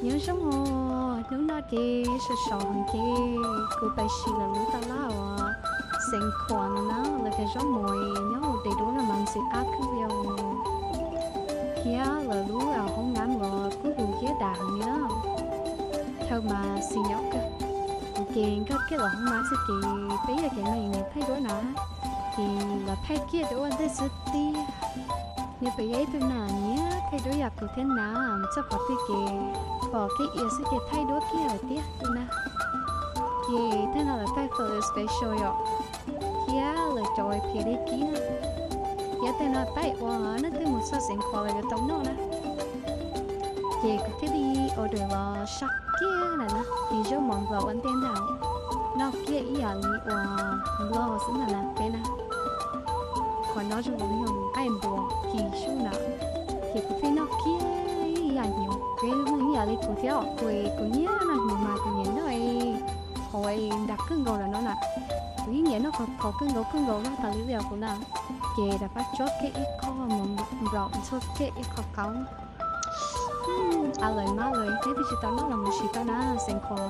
Nyob zoo os, hnub no ces sov sov heev ces kuv pais sim lawv lub taj laj uas Xeev Khuam no na, lawv cov zaub mov nyob hauv daim duab no mas ntxim qab kawg li os. Thiab lawv lub hoob ngab los kuj huv thiab dav heev li na. Thaum mas xis nyob kawg, kuv ces nkag kiag los hoob ngab xwb ces peb yog cov neeg nyiam thaij duab na, ces los thaij kiag duab ua ntej xwb tiag. Nws puas yog ib tug nam nyiam thaij duab yam kuv thiab na? Txog qhov twg ces pom kiag iav xwb ces thaij duab kiag lawm tiag tus na. Ces tag no lawv thaij photo special yom, thiab lawv cov uas phiav dej kib na, thiab tag no thaij ua leej twg mus txog Xeev Khuam los yuav tau noj na. Ces kuv thiaj li order los saj kiag na na, ces zaub mov nplaum ua ntej ntag, noj kiag ib yam li uas nplog xwb ntag na peb na. Qhov no zoo li yog qaij npua kis sub na, ces kuv thiaj noj kiag ib yam hnyuv. Peb lub neej ib yam li kuv thiab os, kuv nyiam noj hnyuv mas kuv nyiam noj qhov nram kawg nkaus lawm no na. Kuv yeej nyiam noj qhov kawg nkaus kawg nkaus no tas li li os kuv na. Ces rov qab tsuab kiag ib qho mov nplaum, tsuab kiag ib qho qaub. A lawm mas lawm, neb twb tsis tau noj los mus sim tau na, Xeev Khuam.